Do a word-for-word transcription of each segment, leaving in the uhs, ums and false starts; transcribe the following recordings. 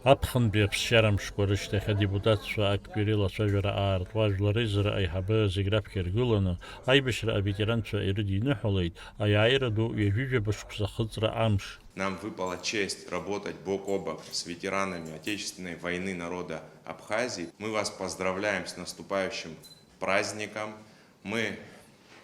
Аԥхынтәи аԥсшьара мшқәа рышьҭахь адепутатцәа актәи реилацәажәара аартуа ажәлар реизара аиҳабы зегь раԥхьа иргыланы, аибашьра аветеранцәа ирыдиныҳәалеит аиааира ду ҩажәижәаба шықәса ахыҵра амш. Нам выпала честь работать бок о бок с ветеранами Отечественной войны народа Абхазии. Мы вас поздравляем с наступающим праздником. Мы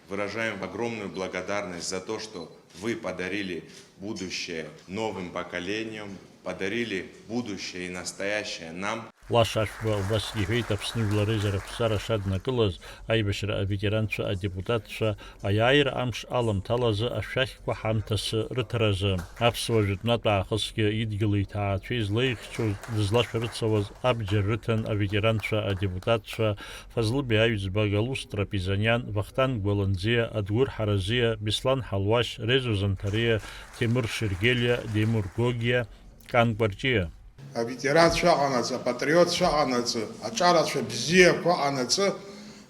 выражаем огромную благодарность за то, что вы подарили будущее новым поколениям, подарили будущее и настоящее нам. Лаша Ашәба убасгьы иҳәеит, Аԥсны Жәлар Реизара Ақәҵара шаднакылаз, аибашьра аветеранцәа, адепутатцәа, аиааира амш аламҭалазы ашәахьқәа ҳамҭасы рыҭаразы. Аԥсуа жәытәнатә аахысгьы идгьыли иҭаацәеи злеихьчоз, дызлашәарыцауаз абџьар рыҭан аветеранцәа, адепутатцәа, Фазлыбеи Аҩӡба, Галус Трапизаниан, Вахтанг Гәаланӡиа, Адгәыр Ҳаразиа, Беслан Ҳалуашь, Резо Занҭариа, Ҭемыр Шергелиа, Демур Гогиа, Кан Кәарҷиа. Аветеранцәа аҟанаҵы, апатриотцәа аҟанаҵы, аҿарацәа бзиақәа аҟанаҵы,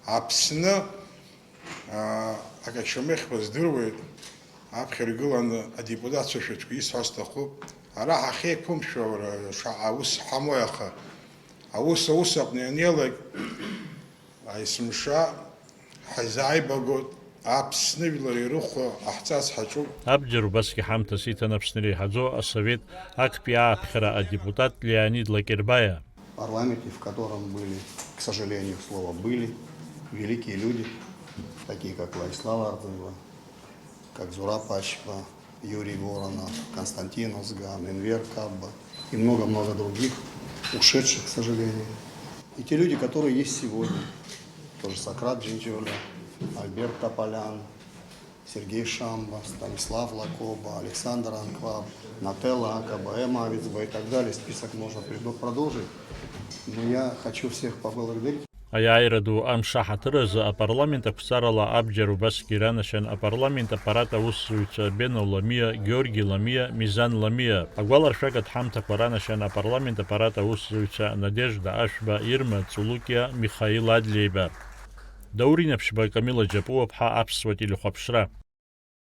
Аԥсны, аа, акачамыхьқәа здыруеит, аԥхьа иргыланы адепутатцәа шәаҿқәа исҳәо сҭахуп. Ара ҳахьеиқәымшәо, уара, шаҟа аус ҳамои, аха аус аус аҟны ианеилак, есымша ҳазааибагоит, Аԥсны жәлар ирыхәо ҟаҳҵарц ҳаҿуп. Абџьар убасгьы ҳамҭас иҭан Аԥсны иреиҳаӡоу асовет актәи ааԥхьара адепутат Леонид Лакербаиа. В парламенте, в котором были, к сожалению, слово «были», великие люди, такие как Владислав Ардуева, как Зураб Ачба, Юрий Воронов, Константин Озган, Энвер Кабба и много-много других, ушедших, к сожалению. И те люди, которые есть сегодня, тоже Сократ Джинджоля, Альберт Тополян, Сергей Шамба, Станислав Лакоба, Александр Анклав, Нателла Акаба, Эмма Авицба и так далее. Список можно придо-, продолжить, но я хочу всех поблагодарить. Аиааира ду амш аҳаҭыр азы апарламент ақәҵарала абџьар убасгьы иранашьан апарламент аппарат аусзуҩцәа Бено Ламиа, Георги Ламиа, Мизан Ламиа. Агәаларшәагатә ҳамҭақәа ранашьан апарламент аппарат аусзуҩцәа Надежда Ашәба, Ирма Цулукиа, Михаил Адлеиба. Даур Инаԥшьба, Камила Џьапуаԥҳа, Аԥсуа телехәаԥшра.